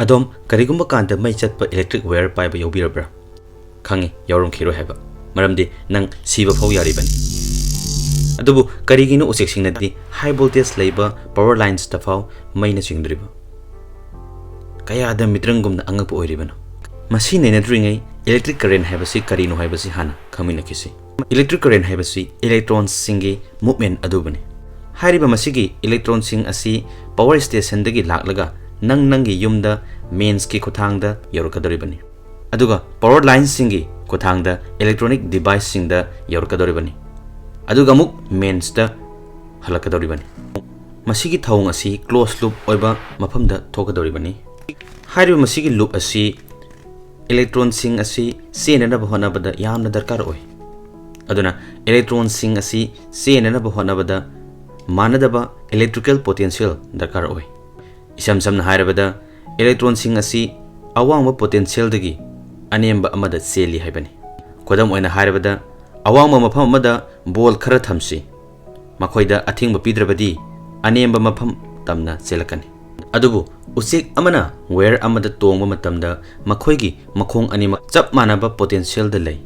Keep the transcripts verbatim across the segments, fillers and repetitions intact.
ꯑꯗꯣꯝ ꯀꯔꯤꯒꯨꯝꯕ ꯀꯥꯟꯗ ꯃꯩ ꯆꯠꯄ electric wire ꯄꯥꯏꯕ ꯌꯥꯎꯕꯤꯔꯕ꯭ꯔꯥ? ꯈꯪꯉꯤ, ꯌꯥꯎꯔꯝꯈꯤꯔꯣꯏ ꯍꯥꯏꯕ, ꯃꯔꯝꯗꯤ ꯅꯪ ꯁꯤꯕ ꯐꯥꯎ ꯌꯥꯔꯤꯕꯅꯤ꯫ ꯑꯗꯨꯕꯨ ꯀꯔꯤꯒꯤꯅꯣ ꯎꯆꯦꯛꯁꯤꯡꯅꯗꯤ high voltage ꯂꯩꯕ power lines ꯇ ꯐꯥꯎ ꯃꯩꯅ ꯆꯤꯡꯗ꯭ꯔꯤꯕ? ꯀꯌꯥꯗ ꯃꯤꯇ꯭ꯔꯪꯒꯨꯝꯅ ꯑꯉꯛꯄ ꯑꯣꯏꯔꯤꯕꯅꯣ? ꯃꯁꯤ ꯅꯩꯅꯗ꯭ꯔꯤꯉꯩ electric current ꯍꯥꯏꯕꯁꯤ ꯀꯔꯤꯅꯣ ꯍꯥꯏꯕꯁꯤ ꯍꯥꯟꯅ ꯈꯪꯃꯤꯟꯅꯈꯤꯁꯤ꯫ Electric current ꯍꯥꯏꯕꯁꯤ electron ꯁꯤꯡꯒꯤ movement ꯑꯗꯨꯕꯨꯅꯤ꯫ ꯍꯥꯏꯔꯤꯕ ꯃꯁꯤꯒꯤ electron ꯁꯤꯡ ꯑꯁꯤ power station ꯗꯒꯤ ꯂꯥꯛꯂꯒ ꯅꯪ ꯅꯪꯒꯤ ꯌꯨꯝꯗ mains ꯀꯤ ꯈꯨꯠꯊꯥꯡꯗ ꯌꯧꯔꯛꯀꯗꯧꯔꯤꯕꯅꯤ꯫ ꯑꯗꯨꯒ power line ꯁꯤꯡꯒꯤ ꯈꯨꯠꯊꯥꯡꯗ electronic device ꯁꯤꯡꯗ ꯌꯧꯔꯛꯀꯗꯧꯔꯤꯕꯅꯤ꯫ ꯑꯗꯨꯒ ꯑꯃꯨꯛ mains ꯇ ꯍꯜꯂꯛꯀꯗꯧꯔꯤꯕꯅꯤ꯫ ꯃꯁꯤꯒꯤ ꯊꯧꯑꯣꯡ ꯑꯁꯤ closed loop ꯑꯣꯏꯕ ꯃꯐꯝꯗ ꯊꯣꯛꯀꯗꯧꯔꯤꯕꯅꯤ꯫ ꯍꯥꯏꯔꯤꯕ ꯃꯁꯤꯒꯤ loop ꯑꯁꯤ electron ꯁꯤꯡ ꯑꯁꯤ ꯆꯦꯟꯅꯅꯕ ꯍꯣꯠꯅꯕꯗ ꯌꯥꯝꯅ ꯗꯔꯀꯥꯔ ꯑꯣꯏ꯫ ꯑꯗꯨꯅ electron ꯁꯤꯡ ꯑꯁꯤ ꯆꯦꯟꯅꯅꯕ ꯍꯣꯠꯅꯕꯗ ꯃꯥꯟꯅꯗꯕ electrical potential ꯗꯔꯀꯥꯔ ꯑꯣꯏ꯫ ꯏꯁꯝ ꯁꯝꯅ ꯍꯥꯏꯔꯕꯗ, electron ꯁꯤꯡ ꯑꯁꯤ ꯑꯋꯥꯡꯕ potential ꯗꯒꯤ ꯑꯅꯦꯝꯕ ꯑꯃꯗ ꯆꯦꯜꯂꯤ ꯍꯥꯏꯕꯅꯤ꯫ ꯈꯨꯗꯝ ꯑꯣꯏꯅ ꯍꯥꯏꯔꯕꯗ, ꯑꯋꯥꯡꯕ ꯃꯐꯝ ꯑꯃꯗ ball ꯈꯔ ꯊꯝꯁꯤ꯫ ꯃꯈꯣꯏꯗ ꯑꯊꯤꯡꯕ ꯄꯤꯗ꯭ꯔꯕꯗꯤ ꯑꯅꯦꯝꯕ ꯃꯐꯝ ꯇꯝꯅ ꯆꯦꯜꯂꯛꯀꯅꯤ꯫ ꯑꯗꯨꯕꯨ ꯎꯆꯦꯛ ꯑꯃꯅ wire ꯑꯃꯗ ꯇꯣꯡꯕ ꯃꯇꯝꯗ ꯃꯈꯣꯏꯒꯤ ꯃꯈꯣꯡ ꯑꯅꯤꯃꯛ ꯆꯞ ꯃꯥꯟꯅꯕ potential ꯗ ꯂꯩ꯫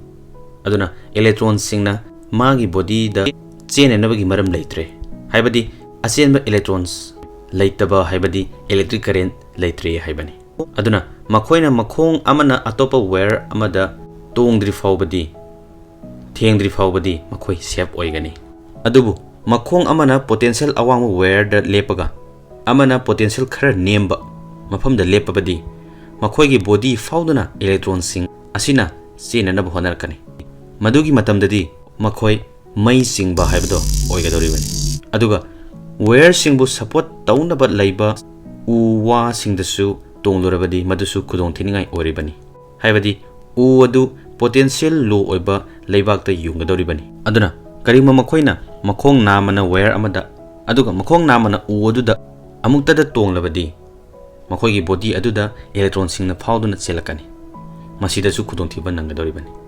ꯑꯗꯨꯅ electron ꯁꯤꯡꯅ ꯃꯥꯒꯤ body ꯗ ꯆꯦꯟꯅꯅꯕꯒꯤ ꯃꯔꯝ ꯂꯩꯇ꯭ꯔꯦ꯫ ꯍꯥꯏꯕꯗꯤ ꯑꯆꯦꯟꯕ electrons ꯂꯩꯇꯕ ꯍꯥꯏꯕꯗꯤ electric current ꯂꯩꯇ꯭ꯔꯦ ꯍꯥꯏꯕꯅꯤ꯫ ꯑꯗꯨꯅ ꯃꯈꯣꯏꯅ ꯃꯈꯣꯡ ꯑꯃꯅ ꯑꯇꯣꯞꯄ wire ꯑꯃꯗ ꯇꯣꯡꯗ꯭ꯔꯤ ꯐꯥꯎꯕꯗꯤ, ꯊꯦꯡꯗ꯭ꯔꯤ ꯐꯥꯎꯕꯗꯤ ꯃꯈꯣꯏ safe ꯑꯣꯏꯒꯅꯤ꯫ ꯑꯗꯨꯕꯨ ꯃꯈꯣꯡ ꯑꯃꯅ potential ꯑꯋꯥꯡꯕ wire ꯗ ꯂꯦꯞꯄꯒ ꯑꯃꯅ potential ꯈꯔ ꯅꯦꯝꯕ ꯃꯐꯝꯗ ꯂꯦꯞꯄꯕꯗꯤ, ꯃꯈꯣꯏꯒꯤ body ꯐꯥꯎꯗꯨꯅ electron ꯁꯤꯡ ꯑꯁꯤꯅ ꯆꯦꯟꯅꯅꯕ ꯍꯣꯠꯅꯔꯛꯀꯅꯤ꯫ ꯃꯗꯨꯒꯤ ꯃꯇꯝꯗꯗꯤ ꯃꯈꯣꯏ ꯃꯩ ꯆꯤꯡꯕ ꯍꯥꯏꯕꯗꯣ ꯑꯣꯏꯒꯗꯧꯔꯤꯕꯅꯤ꯫ ꯑꯗꯨꯒ wire ꯁꯤꯡꯕꯨ support ꯇꯧꯅꯕ ꯂꯩꯕ ꯎ ꯋꯥꯁꯤꯡꯗꯁꯨ ꯇꯣꯡꯂꯨꯔꯕꯗꯤ ꯃꯗꯨꯁꯨ ꯈꯨꯗꯣꯡꯊꯤꯅꯤꯡꯉꯥꯏ ꯑꯣꯏꯔꯤꯕꯅꯤ꯫ ꯍꯥꯏꯕꯗꯤ ꯎ ꯑꯗꯨ potential low ꯑꯣꯏꯕ ꯂꯩꯕꯥꯛꯇ ꯌꯨꯡꯒꯗꯧꯔꯤꯕꯅꯤ꯫ ꯑꯗꯨꯅ ꯀꯔꯤꯒꯨꯝꯕ ꯃꯈꯣꯏꯅ ꯃꯈꯣꯡ ꯅꯥꯝꯃꯅ wire ꯑꯃꯗ, ꯑꯗꯨꯒ ꯃꯈꯣꯡ ꯅꯥꯝꯃꯅ ꯎ ꯑꯗꯨꯗ ꯑꯃꯨꯛꯇꯗ ꯇꯣꯡꯂꯕꯗꯤ, ꯃꯈꯣꯏꯒꯤ body ꯑꯗꯨꯗ electron ꯁꯤꯡꯅ ꯐꯥꯎꯗꯨꯅ ꯆꯦꯜꯂꯛꯀꯅꯤ꯫ ꯃꯁꯤꯗꯁꯨ ꯈꯨꯗꯣꯡꯊꯤꯕ ꯅꯪꯒꯗꯧꯔꯤꯕꯅꯤ꯫